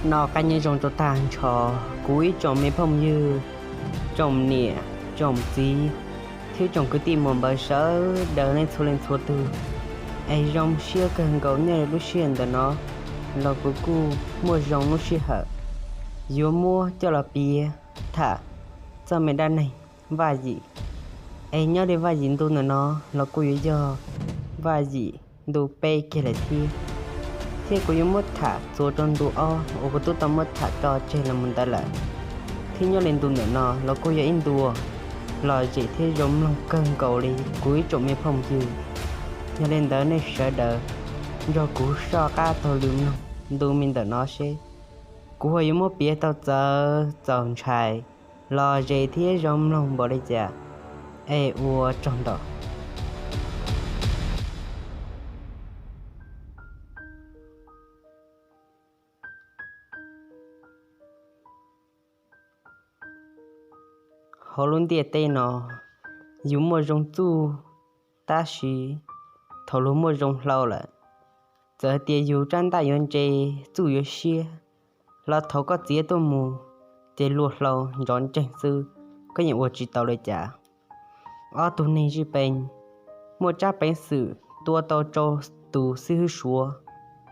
Noj qab nyob zoo rau tag nrho kuv ib tsoom me phooj ywg, tsoom niam tsoom txiv, thiab tsoom kwv tij muam npawg sawv daws nej txhua leej txhua tus. Es zoo siab kawg nkaus nyob li lub sij hawm ntawm no los kuv kuj muaj zoo lub sij hawm yuav muab coj los piav tham txog me dab neeg Vaj Yim. Es nyob li Vaj Yim ntu ntawm no los kuj yuav yog Vaj Yim ntu peb kiag lawm thiab. Thiab kuv yuav muab tham txuas rau ntu ob uas kuv twb tau muab tham tso tseg los mus ntawd lawm. Thiab nyob li ntu ntawm no los kuj yog ib ntu lom zem thiab zoo mloog kawg nkaus li kuv ib tsoom me phooj ywg. Yog li ntawd nej sawv daws nrog kuv soj qab taug lw mloog ntu me ntawm no seb kuv ho yuav muab piav tau txawv txaus ntshai, lom zem thiab zoo mloog npaum li cas. Es ua tsaug ntau. Hauv lub ntiaj teb no, yus muaj zoo txuj, tab sis thaum luag muaj zoo hlau lawm, txawm hais tias yus rab ntaj yuav ntse, txuj yuav siab, los thaum koj txiav tuaj mus, ces luag hlau ntsov ntseeg xwb, koj yeej ua tsis tau li cas. Ob tug neeg zij pees muaj tsab peev xwm tua tau rau tus xib hwb Suav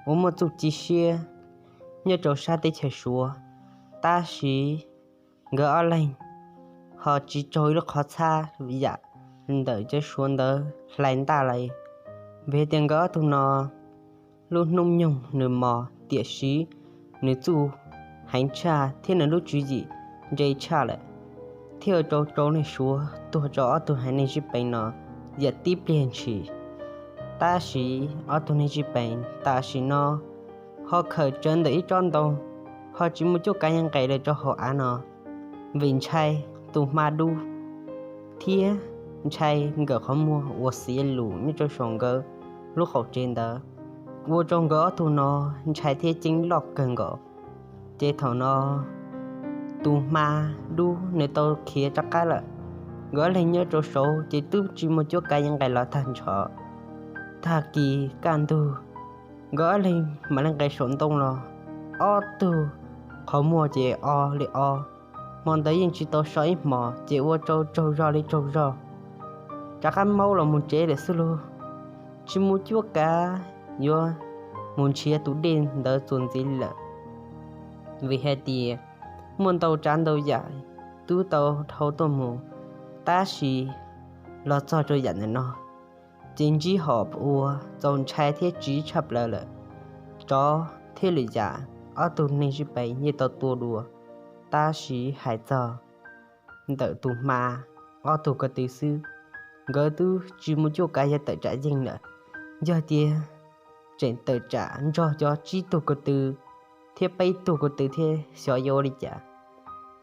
uas muaj txuj ci siab nyob rau sab teb chaws Suav, tab sis nkawd ob leeg ho tsis raug ib lub qhov txhab yam ntawm cov Suav ntawd hlais ntaj li. Vim tias nkawd ob tug no lub hnub nyoog nws mos, tiam sis nws txuj heev tshaj thiab nws lub tswv yim ntse tshaj lawm, thiaj rau rau neeg Suav tuag rau ob tug haiv neeg zij pees no yam tib pliag ntshis. Tab sis ob tug neeg zij pees tam sim no ho khawm tsawv ntawm ib tsob ntoo, ho tsis muaj cuab kav yees nqes lawm rau hauv av no, vim ntshai tus hma dub thiab ntshai nkawm qhov muag uas xiav lus nyob rau saum nkawd lub qaum tsev ntawd, ua rau nkawd ob tug no ntshai thiab ceeb loj kawg nkaus. Ces thaum no tus hma dub nws tau khiav rov qab lawm, nkawd ob leeg nyob rau saud ces twb tsis muaj cuab kav yees nqes los tag nrho. Tag kis kaj ntug, nkawd ob leeg mam li nqes saum ntoo los, ob tug qhov muag ces o li o. Hmo ntawd yeej tsis tau so ib hmos ces ua rau tsaug zog li tsaug zog, rov qab maub los mus tsev lawm xwb lauj. Tsis muaj cuab kav yuav mus nrhiav tus dej ntawd txuas ntxiv li lawm, vim hais tias muaj ntau tsav ntau yam twb tau dhau tuaj mus, tab sis los txog rau yam ntawm no ces ntsib hom ua txaus ntshai thiab tsiv tshaj plaws lawm. Tsov thiab lwm yam, ob tug neeg zij pees yeej tau tua dua, tab sis hais txog ntawm tus hma ob tug ko tw xwb, nkawd twb tsis muaj cuab kav yuav tawm tsam yeej lawm. Yog tias tseem tawm tsam nrog cov tsib tug ko tw thiab peb tug ko tw thiab xyov yuav ua li cas,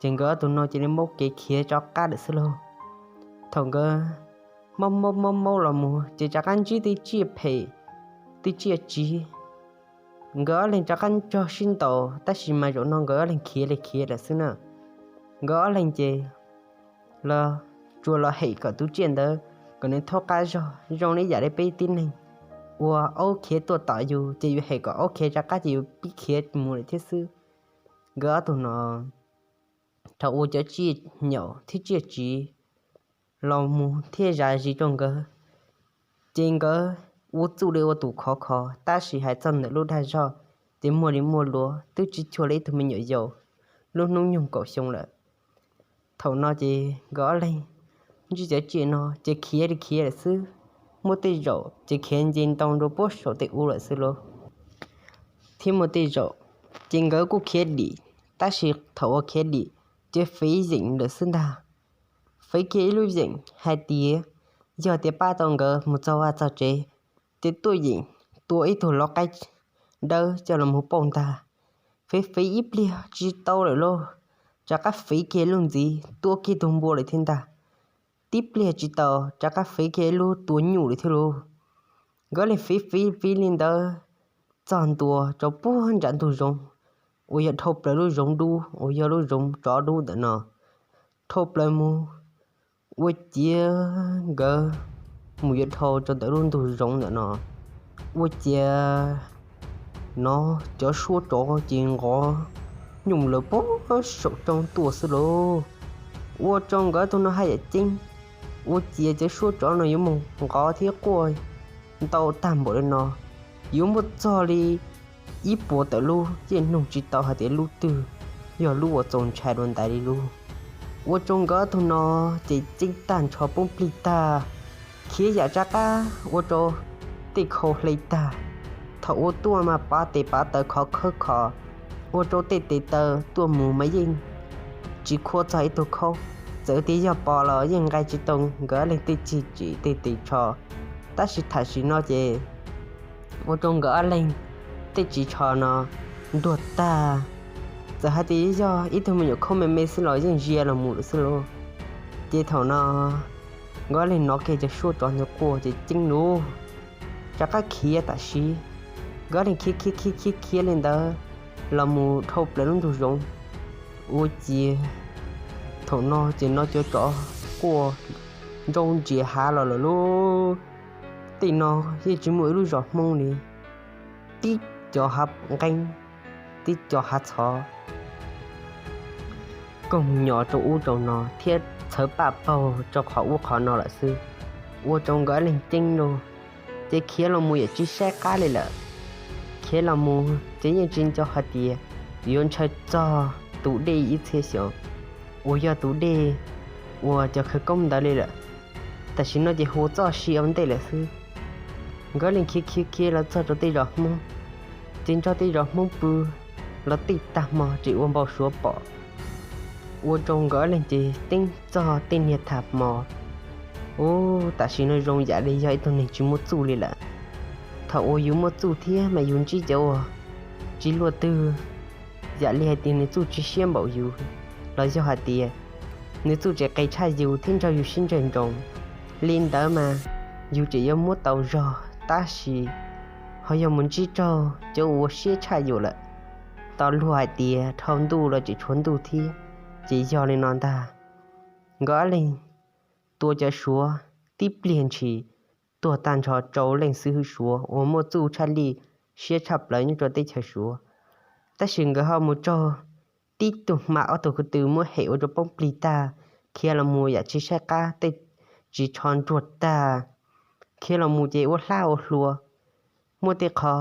ces nkawd ob tug no cia li maub kev khiav rov qab lawm xwb lauj. Thaum nkawd maub maub maub maub los mus ces rov qab ntsib tej tsiaj phem, tej tsiaj tsiv, nkawd ob leeg rov qab nrog sib ntaus, tab sis mas zaum no nkawd ob leeg khiav li khiav lawm xwb na. Nkawd ob leeg ces los tsuas los hem kom tus tsiaj ntawd kom nws thaub qab zog zoo li yam li peb tib neeg uas aub khiav tuaj tom yus ces yus hem kom aub khiav rov qab ces yus pib khiav mus lawm thiab xwb. Nkawd ob tug no thaum ua cov tsiaj nyaum thiab tsiaj tsiv los mus thiab zam zis rau nkawd, ces nkawd ua txuj li ua tus khov kho, tab sis hais txog ntawm lub dag zog ces muaj li muaj luav twb tsis cuag li ib tug me nyuam yaus lub hnub nyoog kaum xyoo lawm. Thaum no ces nkawd ob leeg ntsib cov tsiaj no ces khiav li khiav lawm xwb. Muaj tej zaum ces khiav nce ntoo rau puag saum tej ub lawm xwb lauj. Thiab muaj tej zaum ces nkawd kuj khiav dim, tab sis thaum uas khiav dim ces fiv yeem lawm xwb ntag. Fiv kiag ib lub yeem hais tias yog tias pab tau nkawd mus txog vaj txog tsev, ces tuaj yeem tua ib tug lov qaib dawb coj los mus pauj ntag. Fiv fiv ib pliag tsis tau lawm lauj, rov qab fiv kiag lub ntxiv tua kiag tug npua lawm thiab ntag. Tib pliag tsis tau rov qab fiv kiag lub tua nyuj lawm thiab lauj. Nkawd li fiv fiv fiv li ntawd txog ntua rau puag nram ntug zoov uas yog dhau plaws lub zoov dub uas yog lub zoov tsov dub ntawm no, dhau plaws mus ua ciav nkawd mus yuav dhau rau ntawm lub ntug zoov ntawm no, ua ciav no cov suab tsov ces nqov nyooj lawv pog saum roob tuaj xwb lauj. Ua rau nkawd tus no haj yam ceeb, ua ciav cov suab tsov no yuav mus nqov thiab quaj ntau tag npaum li no, yuav muaj txog li ib puas tawm lub yeej noog tsis tau hais tias lub twg yog lub uas txaus ntshai dua ntais li lub. Ua rau nkawd tus no ces ceeb tag nrho poob plig tag, khiav yam rov qab ua rau tej khau hle tag. Thaum ua tuaj mas pav tes pav taw khov khawb kho, ua rau tej tes taw tuaj mus mas yeej tsis khuam txog ib tug khaub. Txawm tias yog pos los yeej nqaij tsis tau nkawd leej tej cig tsis tej tes tsho. Tab sis tam sim no ces ua rau nkawd ob leeg tej ris tsho no nruag tag. Txawm hais tias yog ib tug me nyuam khaub me me xwb los yeej zia los mus lawm xwb lauj. Ces thaum no nkawd ob leeg hnov kiag cov suab tsov ntawd quaj ces ceeb lub rov qab khiav tam sim. Nkawd ob leeg khiav khiav khiav khiav khiav li ntawd los mus dhau plaws lub ntug zoov. Ua ciav thaum no ces no cov tsov quaj nroo ntsia hav los lawm lauj. Tej no yeej tsis muaj ib lub zos Hmoob li, tib co hav nqeeb, tib co hav txhov koog nyo rau ub rau no thiab txhawv paj paug rau qhov ub qhov no lawm xwb. Ua rau nkawd ob leeg ceeb lub, ces khiav los mus yam tsis saib qab li lawm. Khiav los mus ces yeej tsis nco hais tias yuav ntshaw txog tus dej ib txhiab xyoo uas yog tus dej uas cov khawv koob ntawd li lawm. Tam sim no ces hu txoj sia ua ntej lawm xwb. Nkawd ob leeg khiav khiav khiav los txog rau tej zos Hmoob, ces nrog tej zos Hmoob pw los tej tag hmo ces ua npau suav pom. Ua rau nkawd ob leeg ces teeb txog tej niag tag hmo. Ub, tam sim no zoo yam li yog ib tug neeg tsis muaj txuj li lawm. Thaum uas yus muaj txuj thiab mas yus ntsib cov uas tsis luaj twg, yam li hais tias nws txuj tsis siab npaum yus, los yog hais tias nws txuj tseem qis tshaj yus thiab nrog yus sib ntsawg nroos, li ntawd mas yus tseem yuav muab tau zog. Tab sis ho yog mus ntsib raug cov uas siab tshaj yus lawm, tau luag hais tias dhau ntuj los tseem tshuav ntuj thiab, ces yog li no ntag. Nkawd ob leeg tua cov suav tib pliag ntshis tuag tag nrho rau leej xib hwb suav uas muaj txuj tshaj lij siab tshaj plaws nyob rau teb chaws suav. Tab sis nkawd ho mus raug tib tug hma ob tug ko tw muab hem ua rau poob plig tag, khiav los mus yam tsis saib qab, tej ris tsho nruag tag. Khiav los mus ces ua hlab ua hlua, muaj tej qho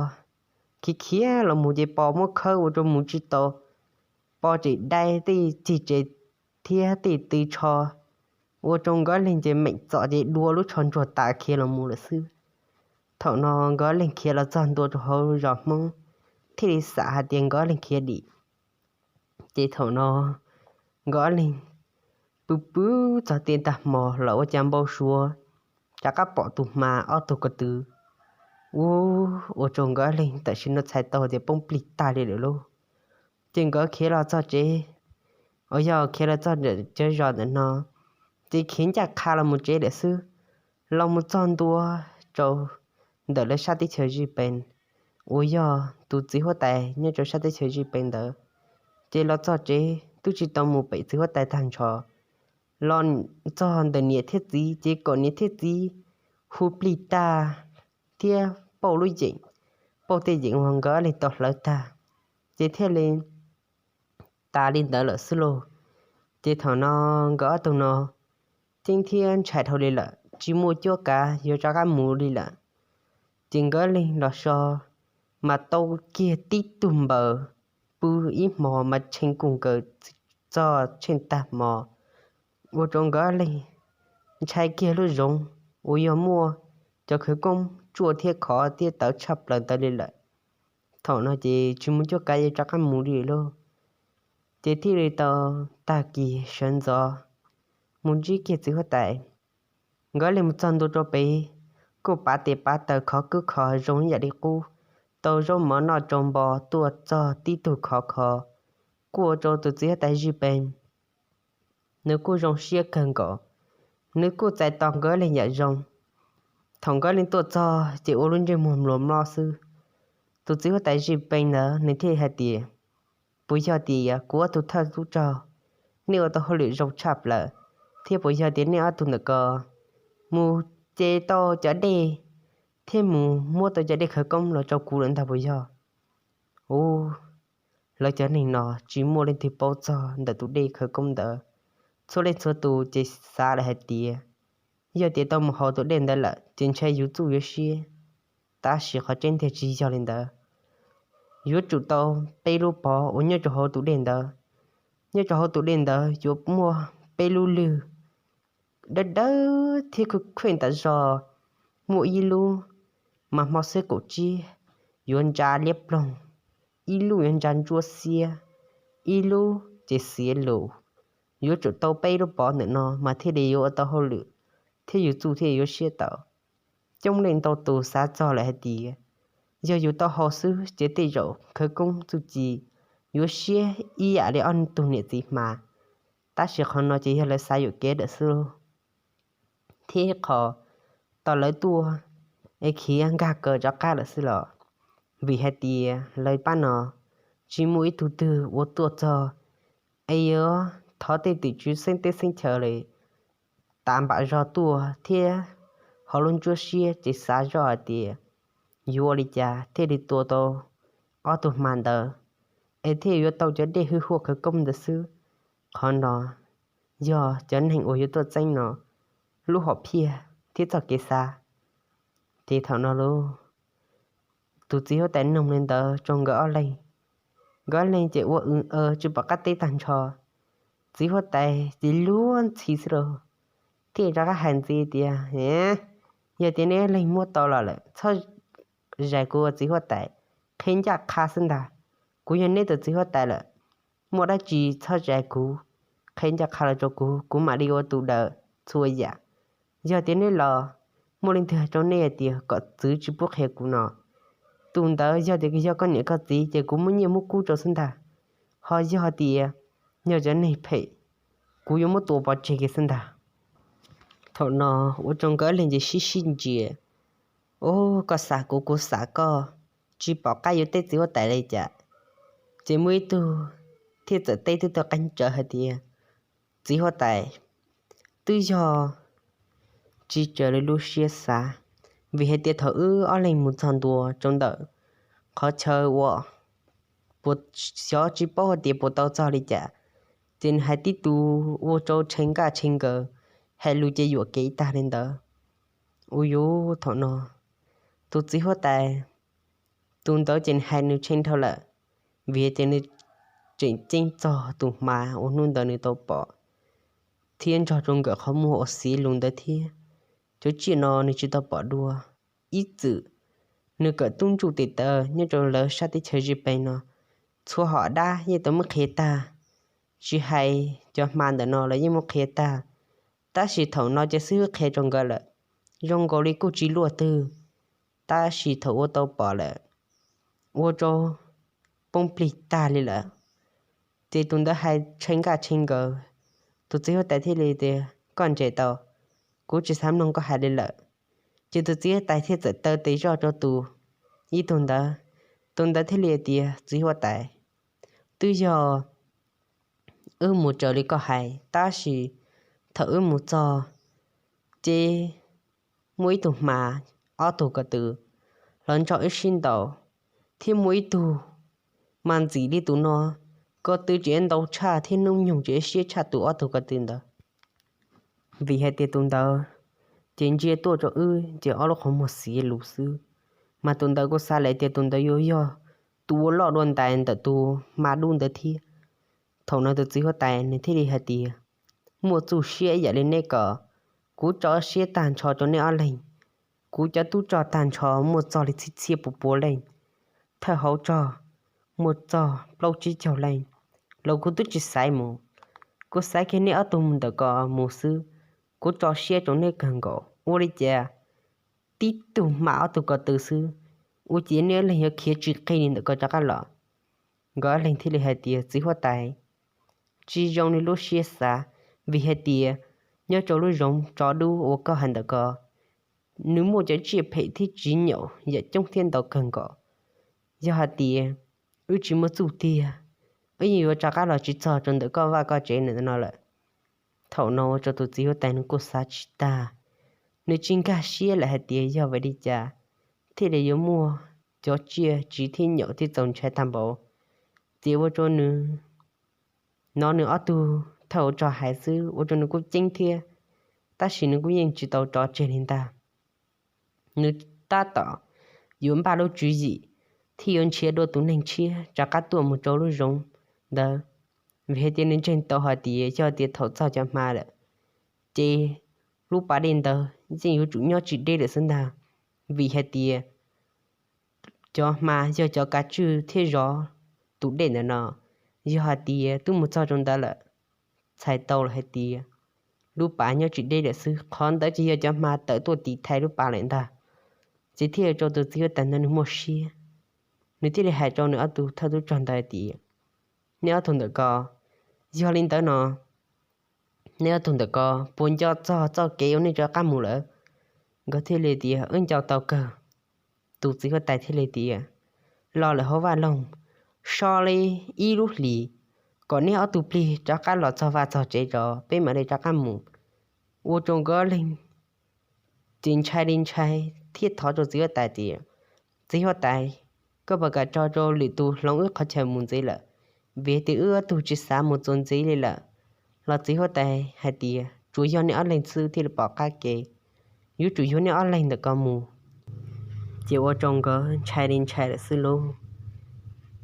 khiav khiav los mus ces pos muab khawb ua rau mus tsis tau, pos tseem dai tej cig tsev thiab tej tw tsho. Ua rau nkawd ob leeg ces meem txom ces dua lub tsho ntsuag tas khiav los mus lawm xwb. Thaum no nkawd ob leeg khiav los txog ntua rau hauv zos Hmoob, thiaj li xam hais tias nkawd ob leeg khiav dim. Ces thaum no nkawd ob leeg pw pw txog tiaj tag hmo los ua cas npau suav rov qab pom tus hma ob tug ko tw. Ub, ua rau nkawd ob leeg tam sim no txhais tau tias poob plig tag li lawm lauj. Ces nkawd khiav los txog tsev, uas yog khiav los txog cov zos ntawm no, ces khiav ncaj qha los mus tsev lawm xwb. Los mus txog ntua rau ntawm lawv sab teb chaws Zij Pees, uas yog tus txiv huab tais nyob rau sab teb chaws Zij Pees ntawd, ces los txog tsev twb tsis tau mus pem txiv huab tais tag nrho. Los txog ntawm niam thiab txiv ces kom niam thiab txiv hu plig tag thiab pauj lub yeem, pauj tej yeem uas nkawd ob leeg tau hlawv tag, ces thiaj li tas li ntawd lawm xwb lauj. Ces thaum no nkawd ob tug no ceeb thiab ntshai dhau li lawm, tsis muaj cuab kav yuav rov qab mus li lawm. Ces nkawd ob leeg los so mas tau kiag tib tug npaws, pw ib hmo mas tshee kuj nkaws txog tsheej tag hmo, ua rau nkawd ob leeg ntshai kiag lub zoov uas yog muaj cov khawv koob tsuaj thiab khov thiab tawv tshaj plaws ntawd li lawm. Thaum no ces tsis muaj cuab kav yuav rov qab mus li lauj. Ces thiaj li tau tag kis sawv ntxov mus ntsib kiag txiv huab tais. Nkawd ob leeg mus txog ntua rau pem, kuj pav tes pav taw khov kub kho zoo yam li qub, tau zaub mov noj tsau npo tuaj txog tib tug khov kho, kuj ua rau tus txiv huab tais Zij Pees nws kuj zoo siab kawg nkaus. Nws kuj txais tos nkawd ob leeg yam zoo. Thaum nkawd ob leeg tuaj txog ces ua lub ntsej muag mluas mlob xwb. Tus txiv huab tais Zij Pees ntawd nws thiaj hais tias, puas yog tias kuv ob tug thawj tub rog, nej ua tau hauj lwm zoo tshaj plaws, thiab puas yog tias nej ob tug ntawm ko mus ce tau cov dej thiab mus muab tau cov dej khawv koob los rau kuv lawm ntag puas yog? Ub, lawv cov neeg no tsis muaj leej twg paub txog ntawm tus dej khawv koob ntawd. Txhua leej txhua tus ces xav lawm hais tias yog tias tau mus haus tus dej ntawd lawm ces ntshai yus txuj yuav siab. Tab sis qhov tseeb tiag tsis yog li ntawd. Yuav tsum tau peb lub pov uas nyob rau hauv tus dej ntawd. Nyob rau hauv tus dej ntawd yuav muaj peb lub lwg dawb dawb thiab khuj khuej tas zog. Muaj ib lub mas hmo xwb kaum tsib yuav ntsa liab ploog, ib lub yuav ntsa ntsuab xiab, ib lub ces xiav lus. Yuav tsum tau peb lub pov ntawm no mas thiaj li yuav ua tau hauj lwm thiab yus txuj thiaj yuav siab tau. Coob leej ntau tus xav txog lawm hais tias yog yus tau haus xwb ces tej zaum khawv koob txuj ci yuav siab ib yam li ob tug niam txiv hma. Tab sis qhov no ces yog lawv xav yuam kev lawm xwb thiab qhov tau lawv tuaj es khiav nkag kaw rov qab lawm xwb los. Vim hais tias lawv pab no tsis muaj ib tug twg uas tuaj txog es yuav thov tej tim tswv xeeb teb xeeb chaw li tas npam zog tuaj thiab hauv lub ntsuab siab ces xav zoj hais tias yuav ua li cas thiaj li tua tau ob tug hma ntawd es thiaj yuav tau cov dej hwj huaj khawv koob ntawd xwb. Qhov no yog cov neeg uas yuav tuaj txeeb no lub hom phiaj thiab txoj kev xav. Ces thaum no lauj, tus txiv huab tais noog li ntawd rau nkawd ob leeg, nkawd ob leeg ces ua w aw tsis pom qab teb tag nrho. Txiv huab tais ces luag ntxhi xwb lauj, thiaj rov qab hais ntxiv tias, yog tias neb ob leeg muab tau los lawm txhob zais kuv ua txiv huab tais, qhia ncaj qha xwb ntag. Kuv yog neb tus txiv huab tais lawm, muaj dab tsi txhob zais kuv, qhia ncaj qha los rau kuv, kuv mam li ua tus daws txhua yam. Yog tias neb los muaj leej twg hais rau neb hais tias kom txwv tsis pub qhia kuv no, tus ntawd yog tias yog koj niam koj txiv ces kuv muab nyiaj muab kub rau xwb ntag. Ho yog tias yog cov neeg phem, kuv yuav muab tua pov tseg kiag xwb ntag. Thaum no ua rau nkawd ob leeg ces sib sib ntsia, ub, koj xav kuv kuv xav koj, tsis pom qab yuav teb txiv huab tais li cas. Ces muaj ib tug thiaj txawm teb tib tug qeeb tsawv hais tias, txiv huab tais, twb yog tsis raws li lub siab xav, vim hais tias thaum wb ob leeg mus txog ntua rau ntawm qhov chaw uas puas xyov tsis paub hais tias puas tau txog li cas, ces nws hais tib tug ua rau tshee nkaj tshee nkaws, hais lus ces yuam kev tag li ntawd. Ua yuav thaum no tus txiv huab tais, tus ntawd ces nws hais nws tshee dhau lawm, vim tias nws tseem ceeb txog tus hma uas hnub ntawd nws tau pom thiab nrog rau nkawm qhov muag uas xiv lus ntawd thiab. Cov tsiaj no nws tsis tau pom dua, ib txwm nws kawm tub ntsuj tes taw nyob rau lawv sab teb chaws Zis Pes no, txhua hom dab yeej tau muab qhia tag, tsis hais cov hma ntawm no los yeej muab qhia tag. Tab sis thaum no ces xib hwb qhia rau nkawd lawm, zoo nkaus li kuj tsis luaj twg, tab sis thaum ua tau pom lawm, ua rau poob plig tag li lawm. Ces tus ntawd hais tshee nkaj tshee nkaws, tus txiv huab tais thiaj li tias, koj nres tau, kuv tsis xav mloog koj hais li lawm. Ces tus txiv huab tais thiaj txawm taw tes zoj rau tus, ib tug ntawd, tus ntawd thiaj li tias, txiv huab tais, twb yog wb mus raws li koj hais, tab sis thaum wb mus txog ces muaj ib tug hma, ob tug ko tw los nrog wb sib ntaus, thiab muaj ib tug mas ntxim li tus no, ko tw tseem ntau tshaj thiab hnub nyoog tseem siab tshaj tus ob tug ko tw ntawd. Vim hais tias tus ntawd ces ntsia tuaj rau wb ces ob lub qhov muag xiav lus xwb, mas tus ntawd kuj xav lawm tias tus ntawd yuav yog tus ua loj dua ntais ntawm tus hma dub ntawd thiab. Thaum no tus txiv huab tais nws thiaj li hais tias, muaj txuj siab ib yam li neb ko, kuv tso siab tag nrho rau neb ob leeg. Kuv cov tub rog tag nrho muaj txog li txhiab txhiab pua pua leej, thawj hauv rog muaj txog plaub tsib caug leej, los kuv twb tsis xaiv mus. Kuv xaiv kiag neb ob tug ntawm ko mus xwb, kuv tso siab rau neb kawg nkaus. Ua li cas tib tug hma ob tug ko tw xwb, ua cas neb ob leeg yuav khiav tsis qig li ntawm ko rov qab los? Nkawd ob leeg thiaj li hais tias, txiv huab tais, tsis zoo li lub siab xav, vim hais tias nyob rau lub zoov tsov dub uas koj hais ntawm ko, nws muaj cov tsiaj phem thiab tsis nyaum yam coob thiab ntau kawg nkaus. Yog hais tias wb tsis muaj txuj tiag, wb yeej yuav rov qab los tsis txog rau ntawm koj vaj koj tsev ntawm no lawm. Thaum no ua rau tus txiv huab tais nws kuj xav tsis tag, nws tsis nkag siab lawm hais tias yog vim li cas thiaj li yuav muaj cov tsiaj tsiv thiab nyom thiab txaus ntshai tag npaum. Ces ua rau nws hnov nws ob tug thawj hauv rog hais xwb ua rau nws kuj ceeb thiab, tab sis nws kuj yeej tsis tau tso tseg li ntag. Nws tab tom yuav npaj lub tswv yim thiab yuav nrhiav dua tus neeg tshiab rov qab tuaj mus rau lub zoov ntawd, vim hais tias nws ntseeg tau hais tias yog tias thaum txog cov hma lawm, ces lub pas dej ntawd yeej yuav tsum nyob tsis deb lawm xwb ntag, vim hais tias cov hma yog cov kav tswj thiab zov tus dej ntawm no. Yog hais tias twb mus txog rau ntawd lawm, txhais tau lawm hais tias lub pas nyob tsis deb lawm xwb, qhov ntawd ces yog cov hma tawm tuaj tiv thaiv lub pas lawm ntag. Ces thiaj rau tus txiv huab tais ntawd nws muaj siab, nws thiaj li hais rau nws ob tug thawj tub rog ntawd hais tias, nej ob tug ntawm ko, yog li ntawd no nej ob tug ntawm ko puas nco txog txoj kev uas nej rov qab mus lawm? Nkawd thiaj li tias, wb nco tau kawg. Tus txiv huab tais thiaj li tias, los lawm hauv vaj loog, so li ib lub hlis, kom neb ob tug plig rov qab los txog vaj txog tsev tso peb mam li rov qab mus. Ua rau nkawd ob leeg ces ntshai li ntshai thiab thov rau txiv huab tais tias, txiv huab tais, koj puas kam tso rau lwm tus hloov wb qhov chaw mus ntxiv lawm? Vim tias wb ob tug tsis xav mus txuas ntxiv li lawm. Los txiv huab tais hais tias tsuas yog nej ob leeg xwb thiaj li pom qab kev, yuav tsum yog nej ob leeg ntawm ko mus. Ces ua rau nkawd ntshai li ntshai lawm xwb lauj.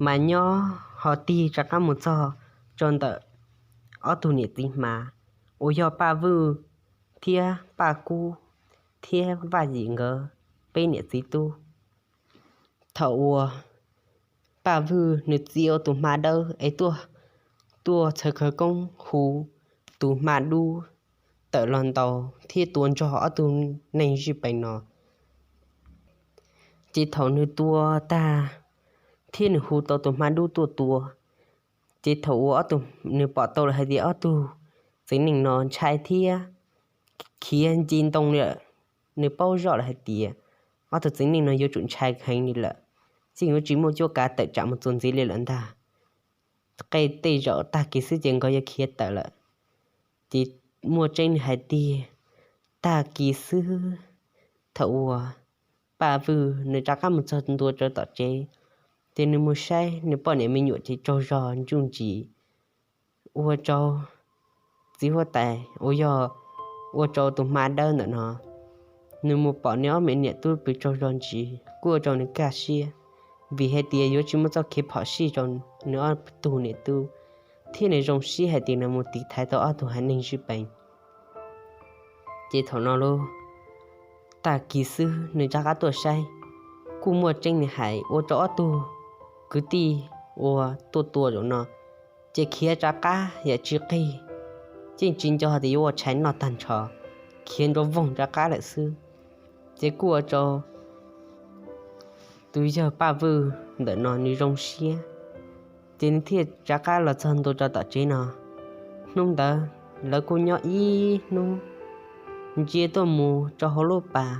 Mas nyob ho tig rov qab mus txog rau ntawm ob tug niam txiv hma uas yog Paj Vwj thiab Paj Kub thiab Vaj Yim nkawd peb niam txiv tub. Thaum uas Paj Vwj nws txia ua tus hma dawb es tuaj, tuaj txhawv khawv koob hu tus hma dub tawm los ntaus thiab tua nrog ob tug neeg zij peem no, ces thaum nws tua tag thiab nws hu tau tus hma dub tuaj tua, ces thaum uas nws pom tau lawm hais tias ob tug txiv neej no ntshai thiab khiav nce ntoo li lawm, nws paub zoj lawm hais tias ob tug txiv neej no yuav tsum ntshai heev li lawm, yeej yuav tsis muaj cuab kav tawm tsam mus txuas ntxiv li lawm ntag. Qe tej zaum tag kis xwb ces nkawd yuav khiav tawm lawm. Ces muaj tseeb li hais tiag, tag kis xwb thaum uas Paj Vwj nws rov qab mus txog ntua rau tom tsev, ces nws mus saib nws poj niam me nyuam ces tsaug zog ntsuj ntsis, ua rau txiv huab tais uas yog ua rau tus hma dawb ntawm no, nws mus pom nws ob me niam tub pw tsaug zog ntsis kuj ua rau nws kaj siab, vim hais tias yuav tsis muaj txoj kev phom sij rau nws ob tug niam tub, thiab nws zoo siab hais tias nws mus tiv thaiv tau ob tug haiv neeg zij peem. Ces thaum no lauj, tag kis xwb nws rov qab tuaj saib, kuj muaj tseeb nws hais ua rau ob tug kwv tij uas tuaj tua zaum no ces khiav rov qab yam tsis qig, yeej tsis nco tias yuav ua tshais noj tag nrho, khiav nrov voog rov qab lawm xwb. Ces kuj ua rau tus yawg Paj Vwj ntawm no nws zoo siab, ces nws thiaj rov qab los txog ntua rau tom tsev no. Hnub ntawd lawv kuj nyob ib hnub, ntsia tuaj mus rau hauv lub pas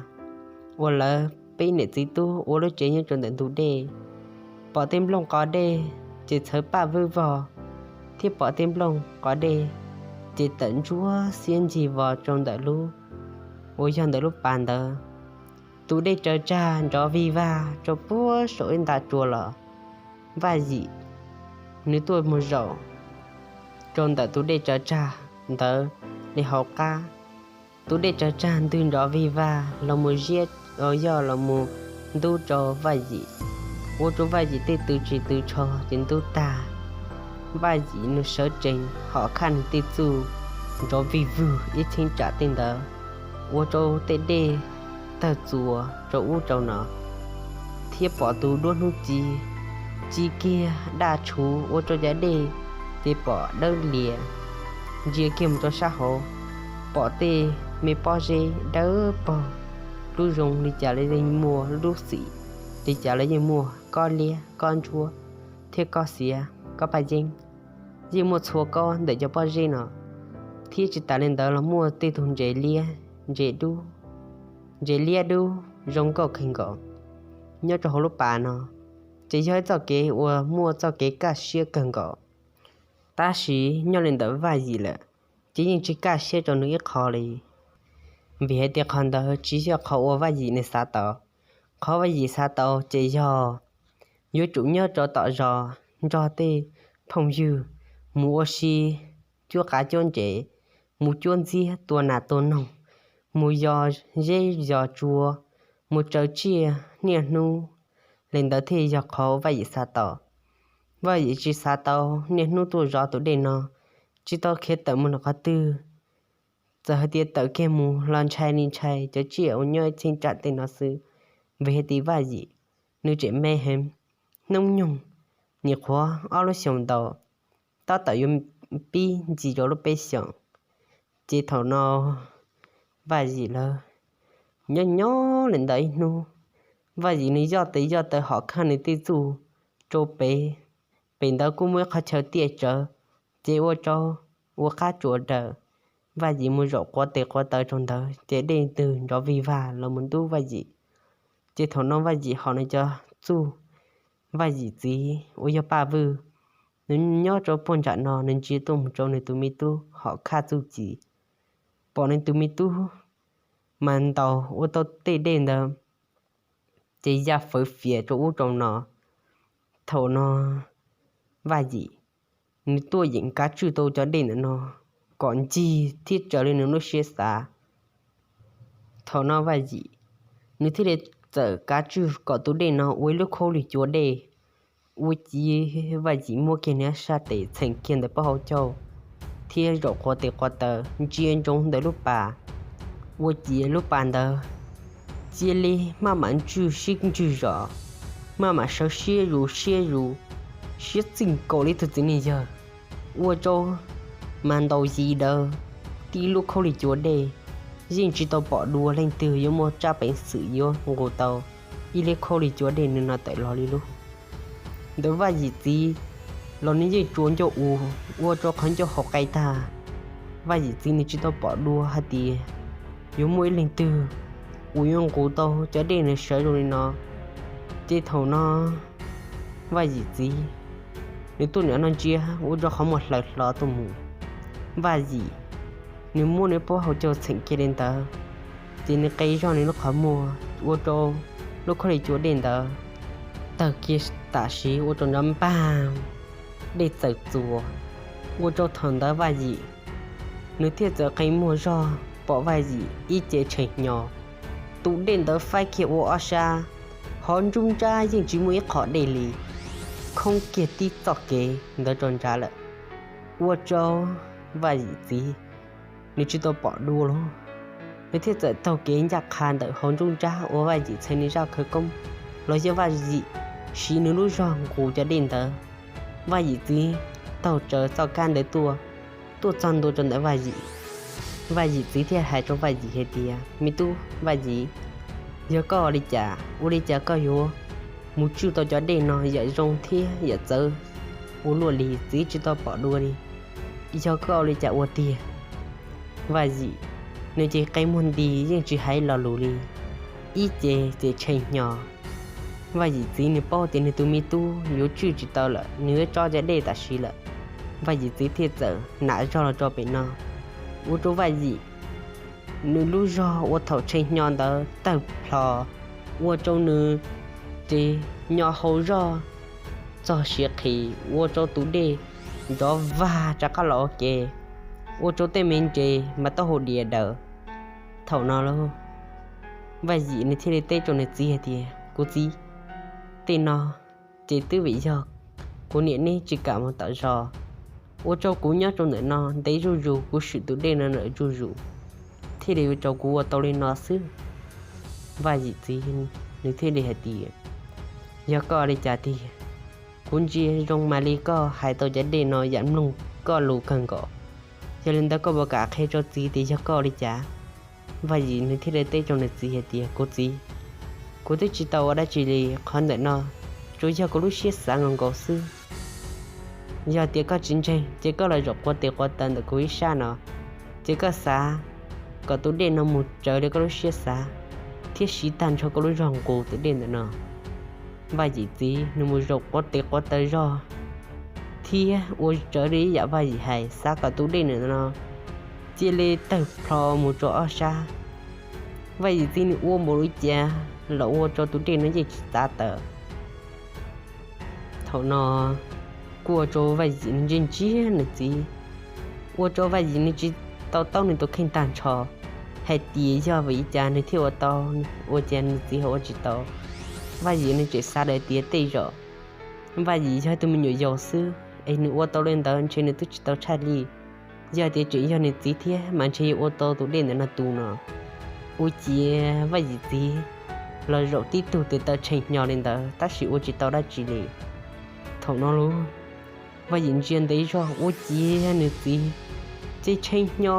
uas lawv peb niam txiv tub ua lub tsev nyob rau ntawm ntug dej, pom tej nplooj qos dej ces txhawv Paj Vwj vog, thiab pom tej nplooj qos dej ces tawm ntsuab xiab ncig vos rau ntawm lub, uas yog ntawm lub pas ntawd. Tus dej tsaws tsag nrov vig vag rau puag saum ib nta tsua los. Vaj Yim nws tuaj mus zaum rau ntawm tus dej tsaws tsag ntawd li hauv qab. Tus dej tsaws tsag ntws nrov vig vag los mus ziab, yog los mus ntub rau Vaj Yim, ua rau Vaj Yim tej tw tsis tw tsho ces ntub tag. Vaj Yim nws sawv tsees hom khaj nws tej txuj nrov vig vwg ib cheeb tsam tej ntawd, ua rau tej dej tawg txuas rau ub rau no, thiab pom tus duab hnub ci ci kiag daj tshuv ua rau cov dej ces pom dawb lias. Ntsia kiag mus rau sab hauv, pom tej me pob zeb dawb paug, lub zoo li cas los yeej muaj, lub xim li cas los yeej muaj, kob liab, kob ntsuab, thiab kob xiav, kob paj yeeb, yeej muaj txhua kob ntawm cov pob zeb no. Thiab tsis tas li ntawd los muaj tej tug ntses liab, ntses dub, ntses liab dub zoo nkauj kawg nkaus nyob rau hauv lub pas no, ces yog ib txoj kev uas muaj txoj kev kaj siab kawg nkaus. Tab sis nyob li ntawm Vaj Yim lawm, ces yeej tsis kaj siab rau nws ib qho li, vim hais tias qhov ntawd tsis yog qhov uas Vaj Yim nws xav tau. Qhov Vaj Yim xav tau ces yog yuav tsum nyob rau tom zos nrog tej phooj ywg mus ua si, cuab qav cuab ntses, mus cuab ntxiab tua nas tua noog, mus yos zeb yos tsua, mus tsaws tsiaj niaj hnub li ntawd thiaj yog qhov Vaj Yim xav tau. Vaj Yim tsis xav tau niaj hnub tuaj zov tus dej no, tsis tau khiav tawm mus rau qhov twg. Txawm hais tias tawm kiag mus los ntshai li ntshai cov tsiaj uas nyob ib cheeb tsam tej no xwb, vim hais tias Vaj Yim nws tseem me heev, hnub nyoog nyuam qhuav ob lub xyoos ntau, tab tom yuav pib ntxiv rau lub peb xyoos. Ces thaum no Vaj Yim lawv nyob nyob li ntawd ib hnub, Vaj Yim nws yoj tes yoj taw hom khaj nws tej txuj rau pem, pem ntawd kuj muaj ib qhov chaw tiaj tsawv, ces ua rau ua qab tsuas daws. Vaj Yim mus zaum quav tes quav taw rau ntawd ces dej twg nrov vig vag los mus ntub Vaj Yim. Ces thaum no Vaj Yim hom nws cov txuj, Vaj Yim txiv uas yog Paj Vwj, nws nyob rau puag nram no, nws ntsia tuaj mus rau nws tus me tub hom khaj txuj ci. Pom nws tus me tub mas ntaus ua tau tej dej ntawd ces ya fawv fias rau ub rau no. Thaum no Vaj Yim nws tuaj yeem kav tswj tau cov dej ntawm no kom ncig thiab raws li nws lub siab xav. Thaum no Vaj Yim nws thiaj li txawm kav tswj kom tus dej no ua ib lub khaub lig cua dej. Ua ciav Vaj Yim muab kiag nws sab tes txheem kiag ntawm pob hauv caug thiab zaum quav tes quav taw ntsia ntsoov ntawm lub pas. Ua ciav lub pas ntawd cia li maj mam ntswj sib ntswj zos, maj mam sawv siab zus siab zus, siab txij nkaus li tug txiv neej yawg. Ua rau mas ntaus yis daws tib lub khaub lig cua dej, yeej tsis tau pom dua leej twg yuav muaj tsab peev xwm yuav nqus tau ib lub khaub lig cua dej no tawm los li lub. Ntawm Vaj Yim txiv los nws yeej tsuas ncauj ua, ua rau qhov ncauj hauv qe tag. Vaj Yim txiv nws tsis tau pom dua hais tias yuav muaj ib leej twg uas yuav nqus tau cov dej nws sawv zoo li no. Ces thaum no Vaj Yim txiv nws tuaj nram no ntsia ua rau qhov muag hlaws hlo tuaj mus. Vaj Yim nws muab nws pob hauv caug txheem kiag li ntawd, ces nws qe zog nws lub qhov muag ua rau lub khaub lig cua dej ntawd tawg kiag tam sim ua rau nrov npag, dej txawm txuas. Ua rau thaum ntawd Vaj Yim nws thiaj txawm qe muag zog pom Vaj Yim ib ce tshee hnyo, tus dej ntawd faib kiag ua ob sab, hauv nruab nrab yeej tsis muaj ib qho dej li, khoob kiag tib txoj kev ntawd rau nrad lawm. Ua rau Vaj Yim txiv nws tsis tau pom dua lawm, nws thiaj txawm taug kev ncaj qha ntawm hauv nruab nrab uas Vaj Yim txhais nws zaj khawv koob los yog Vaj Yim siv nws lub zog nqus cov dej ntawd. Vaj Yim txiv taug raws txoj kab ntawd tuaj, tuaj txog ntua rau ntawm Vaj Yim. Vaj Yim txiv thiaj hais rau Vaj Yim hais tias, Me tub Vaj Yim, yog koj ua li cas, ua li cas koj yuav mus tswj tau cov dej no yam zoo thiab yam txawv ua luaj li, txiv tsis tau pom dua li, yog koj ua li cas ua tiag? Vaj Yim nws ces qe muag nti yeej tsis hais lo lus li, ib ce ces tshee hnyo. Vaj Yim txiv nws paub tias nws tus me tub yuav tswj tsis tau lawm, nws yuav tso cov dej tam sim lawm. Vaj Yim txiv thiaj txawm nam zog los rau pem no, ua rau Vaj Yim nws lub zog uas thaum tshee hnyo ntawd tawg plho, ua rau nws ces nyo hau zog txog siav qhis, ua rau tus dej nrov vag rov qab los ua ke, ua rau tej me ntses mas taub hau diav daws. Thaum no lauj, Vaj Yim nws thiaj li teb rau nws txiv hais tias, Kuv txiv, tej no ces twb vim yog kuv niam neb tsis kam mus tom zos, ua rau kuv nyob rau ntawm no ntev zuj zus, kuv swm tus dej no ntawm zuj zus, thiaj li ua rau kuv ua tau li no xwb. Vaj Yim txiv nws thiaj li hais tias, Yog koj li cas tiag? Kuv ntsia zoo mas li koj hais tau cov dej no yam mloog koj lus kawg nkaus. Yog li ntawd koj puas kam qhia rau txiv tias yog koj li cas? Vaj Yim nws thiaj li teb rau nws txiv hais tias, Kuv txiv, kuv twb tsis tau ua dab tsi li, qhov ntawm no tsuas yog kuv lub siab xav nkaus nkaus xwb. Yog tias koj tsis ntseeg ces koj los zaum quav tes quav taw ntawm kuv ib sab no, ces koj xav kom tus dej no mus raws li koj lub siab xav, thiab siv tag nrho koj lub zog nqus tus dej ntawm no. Vaj Yim txiv nws mus zaum quav tes quav taw zog thiab ua raws li yam Vaj Yim hais, xav kom tus dej ntawm no cia li tawg plho mus rau ob sab. Vaj Yim txiv nws ua npaum li cas los ua rau tus dej no yeej tsis txav taws. Thaum no kuj ua rau Vaj Yim nws ntsia ntsia nws txiv, ua rau Vaj Yim nws tsis tau taub nws tus kheej tag nrho, hais tias yog vim li cas nws thiaj ua tau, ua cas nws txiv ho ua tsis tau. Vaj Yim nws tseem xav daws tias tej zaum Vaj Yim yog tus me nyuam yaus xwb es nws ua tau li ntawd ntshe nws twb tsis tau tshaj li. Yog tias tseem yog nws txiv thiab mas ntshe yuav ua tau tus dej ntawm no tu no. Ua ciav Vaj Yim txiv los zaum tib tug tes taw tshee hnyo li ntawd tab sis ua tsis tau dab tsi li. Thaum no lub Vaj Yim ntsia ntev zog ua ciav nws txiv txib tshee hnyo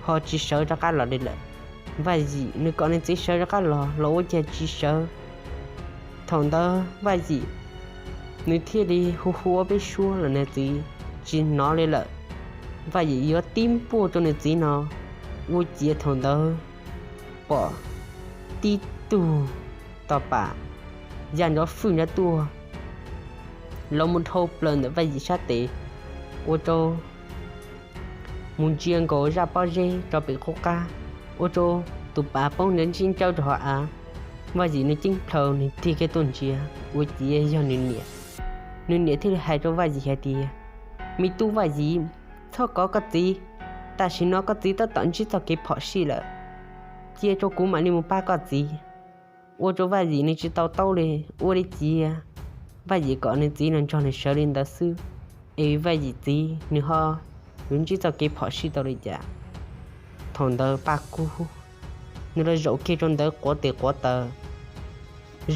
ho tsis sawv rov qab los li lawm. Vaj Yim nws kom nws txiv sawv rov qab los los ua cas tsis sawv. Thaum ntawd Vaj Yim nws thiaj li hu hu ua peb suab los nws txiv tsis hnov li lawm. Vaj Yim yuav tib npuaj rau nws txiv no, ua ciav thaum ntawd pom tib tug tog pam ya nrov fwj nrov tuaj los mus dhau plaws ntawm Vaj Yim sab tes, ua rau mus ntsia nkaus zaj pob zeb rau pem qub qab, ua rau tus pas poob ntsib ntsawb rau hauv av. Vaj Yim nws ceeb plhaws nws tig kiag tuaj ntsia, ua ciav yog nws niam. Nws niam thiaj li hais rau Vaj Yim hais tias, Me tub Vaj Yim, txhob kov koj txiv, tam sim no koj txiv tab tom ntsib txoj kev phom sij lawm, cia rau kuv mam li mus pab koj txiv. Ua rau Vaj Yim nws tsis tau taub li, ua li cas Vaj Yim kom nws txiv los nrog nws sawv li ntawd xwb, es Vaj Yim txiv nws ho yuav ntsib txoj kev phom sij tau li cas. Thaum ntawd Paj Kub nws los zaum kiag rau ntawd quav tes quav taw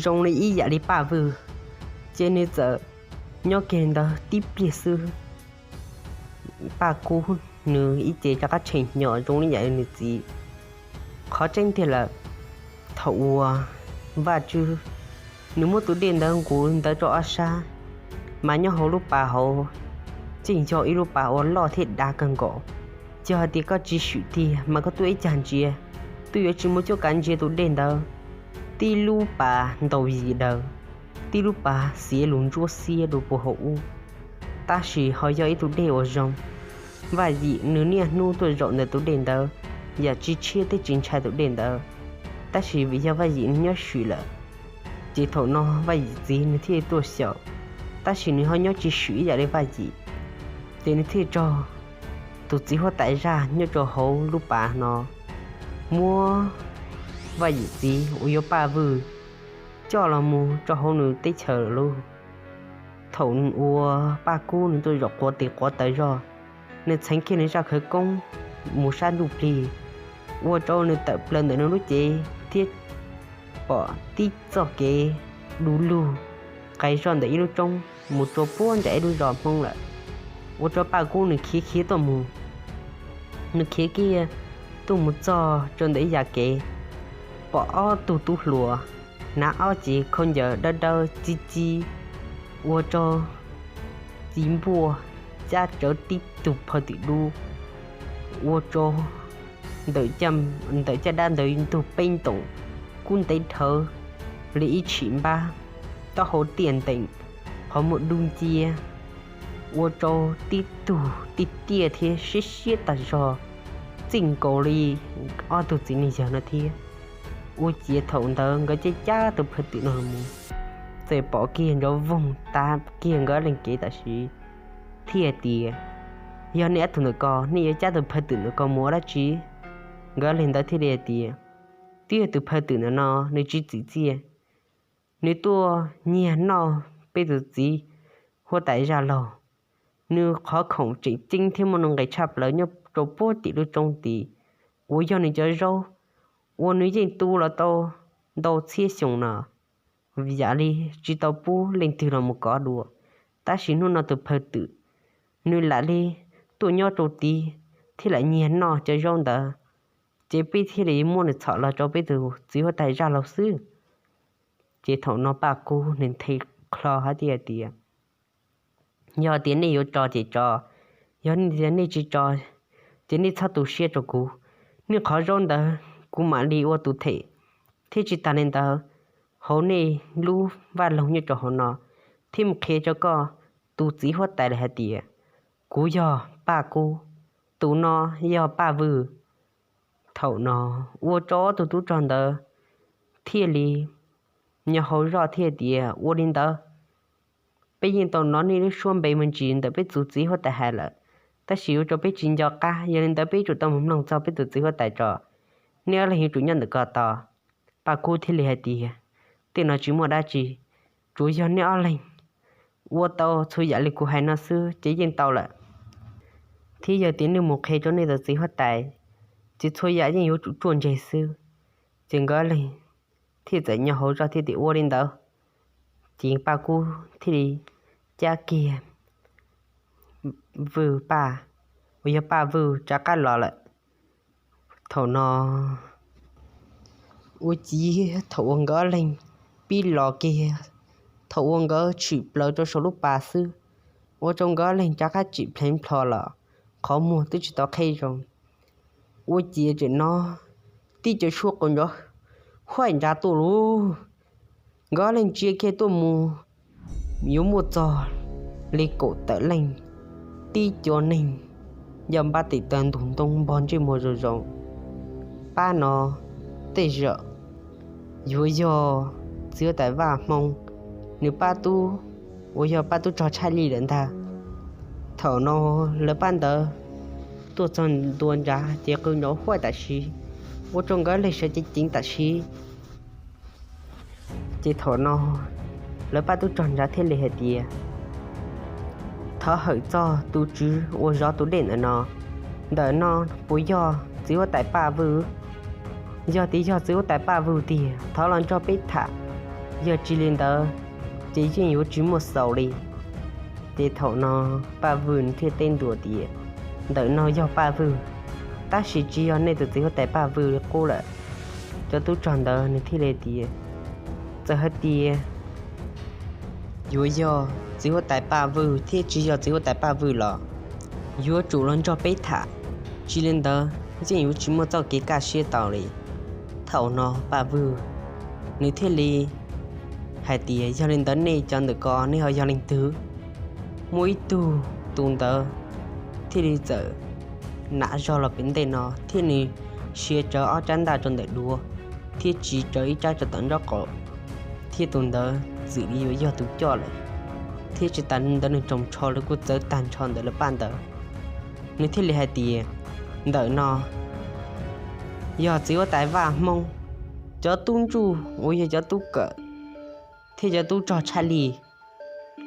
zoo li ib yam li Paj Vwj, ces nws txawm nyob kiag ntawd tib pliag xwb, Paj Kub nws ib ce rov qab tshee hnyo zoo li yam li nws txiv. Qhov tseeb tiag lawm, thaum uas Vaj Tswb nws muab tus dej ntawd nqus ntawd rau ob sab, mas nyob hauv lub pas hauv tseem yog ib lub pas uas loj thiab dav kawg nkaus. Yog hais tias koj tsis swm tiag mas koj tuaj ib cag ntsia, twb yuav tsis muaj cuab kav ntsia tus dej ntawd. Tib lub pas ntaus yim daws, tib lub pas xiav lus ntsuab xiab rau puag hauv ub, tab sis ho yog ib tug dej uas zoo. Vaj Yim nws niaj hnub tuaj zaum ntawm tus dej ntawd, yam tsis tshiab thiab tsis ntshai tus dej ntawd, tab sis vim yog Vaj Yim nws nyob swm lawm, ces thaum no Vaj Yim txiv nws thiaj tuaj xyaum, tab sis nws ho nyob tsis swm ib yam li Vaj Yim, ces nws thiaj raug tus txiv huab tais zaj nyob rau hauv lub pas no muab Vaj Yim txiv uas yog Paj Vwj coj los mus rau hauv nws teb chaws lawm lauj. Thaum uas Paj Kub nws tuaj zaum quav tes quav taw zog, nws txheev kiag nws zaj khawv koob mus sab ntsuj plig, ua rau nws tawm plaws ntawm nws lub cev thiab pom tib txoj kev du lug qais zog ntawm ib lub roob mus rau puag nram ib lub zos Hmoob lawm, ua rau Paj Kub nws khiav khiav tuaj mus. Nws khiav kiag tuaj mus txog rau ntawm ib yam kev, pom ob tug tub hluas hnav ob cev khaub ncaws dawb dawb txib txib, ua rau txiv npuaj cab rawv tib tug phaw twm dub, ua rau ntawm caj dab ntawd ntug peb ntoos kub ntev dhawv li ib tshim npab, taub hau tiaj ntees, qhov muag dub nciab, ua rau tib tug tij tiaj thiab siab siab tag zog, txij nkaus li ob tug txiv neej yawg no thiab. Ua ciav thaum ntawd nkawd cab cab tus phaw twm no los mus, txawm pom kiag nrov voog tav kiag nkawd ob leeg kev tam sim, thiaj tias, Yog nej ob tug ntawm ko, nej yuav cab tus phaw twm ntawm ko mus ua dab tsi? Nkawd ob leeg ntawd thiaj li hais tias, Twb yog tus phaw twm ntawm no nws tsis txim txiaj, nws tuaj nyiag noj peb tus txiv huab tais zaj laug. Nws qhov khoom tseem ceeb thiab muaj nuj nqis tshaj plaws nyob rau puag tim lub roob tid, uas yog nws cov zaub uas nws yeej tu los tau ntau txhiab xyoo no, yam li tsis tau pub leej twg los mus kov dua. Tab sis hnub no tus phaw twm nws lam li tuaj nyob rau tid thiab lam nyiag noj cov zaub ntawd, ces peb thiaj li muab nws txhom los rau peb tus txiv huab tais zaj laug xwb. Ces thaum no Paj Kub nws nthe klo hais tias, Yog tias nej yuav tso ces tso, yog tias nej tsis tso ces nej txhob tu siab rau kuv. Nej qhov zaub ntawd kuv mam li ua tus them, thiab tsis tas li ntawd, hauv nej lub vaj loog nyob rau hauv no, thiab mus qhia rau koj tus txiv huab tais lawm hais tias, Kuv yog Paj Kub, tus no yog Paj Vwj. Thaum no ua rau ob tug tub rog ntawd thiaj li nyo hau zoj thiaj tias, Ua li ntawd, peb yeej tau hnov nej lub suab npe me ntsis ntawm peb tus txiv huab tais hais lawm, tab sis ua rau peb tsis nco qab, yog li ntawd peb yuav tsum tau mus mloog txog peb tus txiv huab tais tso. Nej ob leeg yuav tsum nyob ntawm ko tos. Paj Kub thiaj li hais tias, Tej no tsis muaj dab tsi, tsuas yog nej ob leeg ua tau txhua yam li kuv hais no xwb ces yeej tau lawm. Thiab yog tias nej mus qhia rau nej tus txiv huab tais, ces txhua yam yeej yuav tsum ruaj ntseg xwb. Ces nkawd ob leeg thiaj txawm nyo hau zoj thiaj tias, Ua li ntawd. Ces Paj Kub thiaj li cab kiag Vwj Paj, uas yog Paj Vwj, rov qab los lawm. Thaum no ua ciav thaum uas nkawd ob leeg pib los kiag, thaum uas nkawd tshwm plaws rau saum lub pas xwb, ua rau nkawd ob leeg rov qab tsim plheev plho los qhov muag twb tsis tau qhib zoo. Ua ciav tseem hnov tib co suab qw nrov huaj ntsa tuaj lug. Nkawd ob leeg ntsia kiag tuaj mus yuav muaj txog li kaum tawm leej, tib co neeg yog npab tim taw ntug ntoo npog ntsej muag zoo zoo. Pab no tej zaum yuav yog txiv huab tais Vaj Hmoob nws pab tub, uas yog pab tub rog Tshaj Lij lawm ntag. Thaum no lawv pab ntawd tuaj txog ntua nrad ces qw nrov huaj tam sim, ua rau nkawd ob leeg sawv ceev ceev tam sim. Ces thaum no lawv pab tub rog nrad thiaj li hais tias, Thov hawm txog tus tswv uas zov tus dej ntawm no, ntawm no puas yog txiv huab tais Paj Vwj? Yog tias yog txiv huab tais Paj Vwj tiag thov los nrog peb tham, yog tsis li ntawd ces yeej yuav tsis muaj xaus li. Ces thaum no Paj Vwj nws thiaj teb ntua tias, Ntawm no yog Paj Vwj, tab sis tsis yog nej tus txiv huab tais Paj Vwj li qub lawm. Cov tub rog ntawd nws thiaj li tias, Txawm hais tias yuav yog txiv huab tais Paj Vwj thiab tsis yog txiv huab tais Paj Vwj los yuav tsum los nrog peb tham, tsis li ntawd yeej yuav tsis muaj txoj kev kaj siab tau li. Thaum no Paj Vwj nws thiaj li hais tias, Yog li ntawd nej cov ntawm ko nej ho yog leej twg? Muaj ib tug tus ntawd thiaj li txawm nam zog los pem ntej no thiab nws sia rawv ob rab ntaj rau ntawm duav thiab tsiv rawv ib rab rau tom nraub qaum, thiab tus ntawd txwm li yuav yog tus coj lawm, thiab tsis tas ntawd nws roos tsho los kuj txawv tag nrho ntawm lawv pab ntawd. Nws thiaj li hais tias, Ntawm no yog txiv huab tais Vaj Hmoob cov tub ntsuj uas yog cov tub kawm thiab cov tub rog Tshaj Lij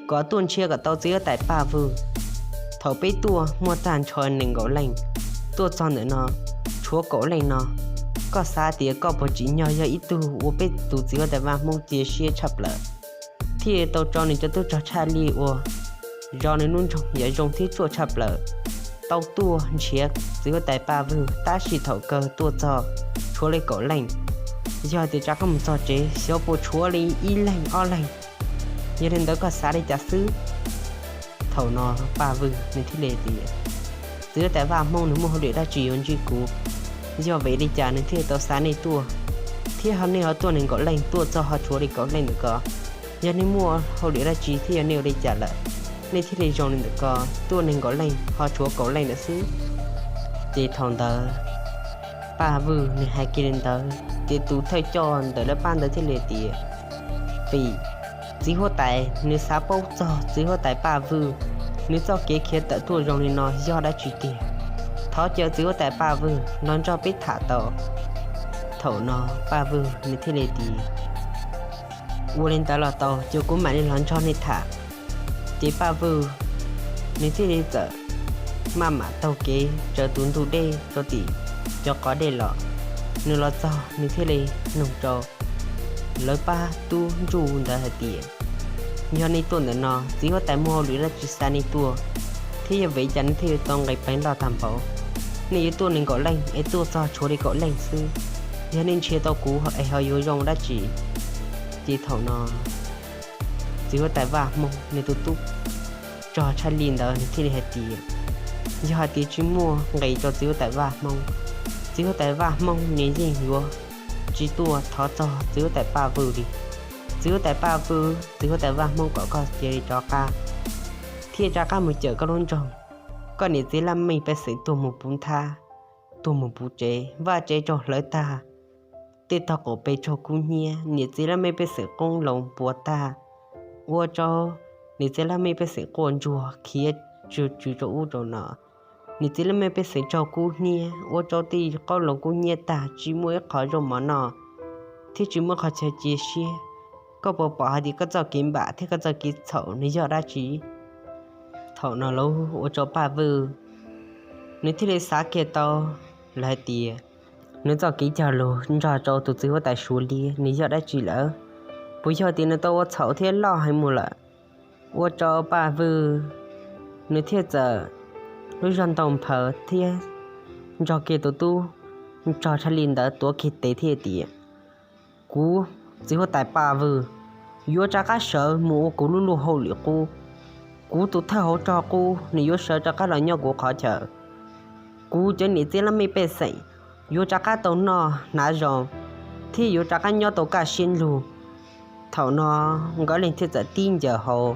kom tuaj nrhiav kom tau txiv huab tais Paj Vwj. Thaum peb tuaj muaj tag nrho nees nkaum leej, tuaj txog ntawm no tshuav kaum leej no. Koj xav tias koj puas tsim nyog yog ib tug uas peb tus txiv huab tais Vaj Hmoob cia siab tshaj plaws, thiaj tau tso nws cov tub rog Tshaj Lij uas zov nws lub nroog yam zoo thiab ruaj tshaj plaws tau tuaj nrhiav txiv huab tais Paj Vwj, tab sis thaum kawg tuaj txog tshuav li kaum leej? Yog tias rov qab mus txog tsev xyov puas tshuav li ib leeg ob leeg. Yog li ntawd koj xav li cas xwb? Thaum no Paj Vwj nws thiaj li tias, Txiv huab tais Vaj Hmoob nws muaj hauj lwm dab tsi yuav ntsib kuv? Yog vim li cas nws thiaj tau xa nej tuaj, thiab ho nej ho tuaj nees nkaum leej tuaj txog ho tshuav li kaum leej ntawm ko? Yog nej muaj hauj lwm dab tsi thiab yog nej ua li cas lawm, nej thiaj li zoo li ntawm ko, tuaj nees nkaum leej ho tshuav kaum leej lawm xwb? Ces thaum ntawd Paj Vwj nws hais kiag li ntawd ces tus thawj coj ntawm lawv pab ntawd thiaj li tias, Vim txiv huab tais nws xav paub txog txiv huab tais Paj Vwj, nws txoj kev khiav tawm tuaj zoo li no yog dab tsi tiag. Thov caw txiv huab tais Paj Vwj los nrog peb tham tau. Thaum no Paj Vwj nws thiaj li tias, Ua li ntawd los tau, ces kuv mam li los nrog nej tham. Ces Paj Vwj nws thiaj li txawm maj mam taug kev raws tus ntug dej rau tim cov qhov dej los. Nws los txog nws thiaj li nug rau lawv pab tub ntsuj ntawd hais tias, Yog nej tuaj ntawm no txiv huab tais muaj hauj lwm dab tsi xa nej tuaj, thiab yog vim li cas nej thiaj yuav tau nqis pleev loj tag npaum? Nej yuav tuaj nees nkaum leej es tuaj txog tshuav li kaum leej xwb, yog nej nrhiav tau kuv es ho yuav zoo dab tsi? Ces thaum no txiv huab tais Vaj Hmoob nws tus tub rog Tshaj Lij ntawd nws thiaj li hais tias, Yog hais tias tsis muaj nqis rau txiv huab tais Vaj Hmoob, txiv huab tais Vaj Hmoob nws yeej yuav tsis tuaj thov txog txiv huab tais Paj Vwj li. Txiv huab tais Paj Vwj, txiv huab tais Vaj Hmoob kom koj cia li rov qab, thiab rov qab mus cawm koj lub nroog, koj niam txiv laj mej pej xeem tuag mus puv nthab, tuag mus puv tsev, vaj tsev raug hlawv tag, tej tog qaum pes raug kub hnyiab, niam txiv laj mej pej xeem qoob loo puas tag, ua rau niam txiv laj mej pej xeem quaj ntsuag khiav tsw tsw rau ub rau no. Niam txiv laj mej pej xeem raug kub hnyiab ua rau tej qoob loo kub hnyiab tag, tsis muaj ib qho zaub mov noj thiab tsis muaj qhov chaw cia siab. Koj puas pom hais tias koj txoj kev npam thiab koj txoj kev txhaum nws yog dab tsi? Thaum no lawv ua rau Paj Vwj nws thiaj li xav kiag tau lawm hais tias nws txoj kev cog lus nrog rau tus txiv huab tais Suav Liab nws yog dab tsi lawm. Puas yog tias nws tau ua txhaum thiab loj heev mus lawm? Ua rau Paj Vwj nws thiaj txawm lub zog ntaus nphaws thiab nrog kiag tus tub nrog tshaj li ntawd tuav kiag tes thiab tias, kuv txiv huab tais Paj Vwj yuav rov qab sawv mus ua kuv lub luj hauj lwm qub. Kuv tus thawj hauv rog qub nws yuav sawv rov qab los nyob kuv qhov chaw. Kuv cov niam txiv laj mej pej xeem yuav rov qab tau noj hnav zoo thiab yuav rov qab nyob tau kaj siab lug. Thaum no nkawd leej thiaj txawm tib ncaws hauv.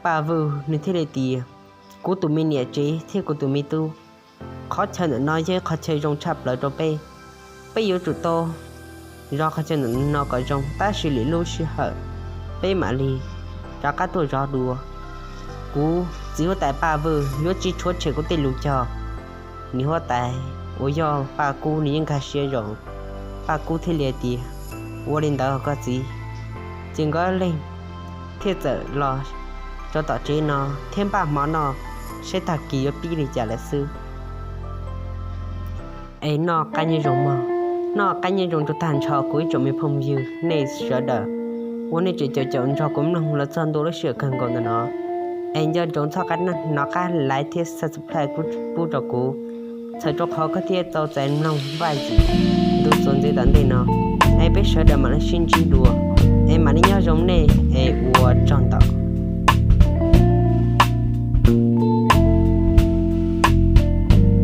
Paj Vwj nws thiaj li tias, kuv tus me niam tsev thiab kuv tus me tub, qhov chaw ntawm no yog ib qhov chaw zoo tshaj plaws rau peb. Peb yuav tsum tau zov qhov chaw ntawm no kom zoo, tab sis lwm lub sij hawm peb mam li rov qab tuaj zov dua. Kuv txiv huab tais Paj Vwj yuav tsis rhuav tshem kuv tej lus cog. Niam huab tais uas yog Paj Kub nws yeej nkag siab zoo. Paj Kub thiaj li tias, ua li ntawd koj txiv. Ces nkawd leej thiaj txawm los rau tom tsev no thiab npaj hmo noj saib tag kis yuav pib li cas lawm xwb. Es noj qab nyob zoo mog, noj qab nyob zoo rau tag nrho kuv ib tsoom me phooj ywg nej sawv daws uas nej tseem caum caum nrog kuv mloog los txog ntua lub sij hawm kawg nkaus ntawm no. Es nco ntsoov txhob hnov qab like thiab subscribe pub rau kuv, txhawm rau qhov koj thiaj tau txais mloog vaj yim ntu txuas ntxiv tom ntej no. Es peb sawv daws mam li sib ntsib dua, es mam li nyob zoo nej, es ua tsaug ntau.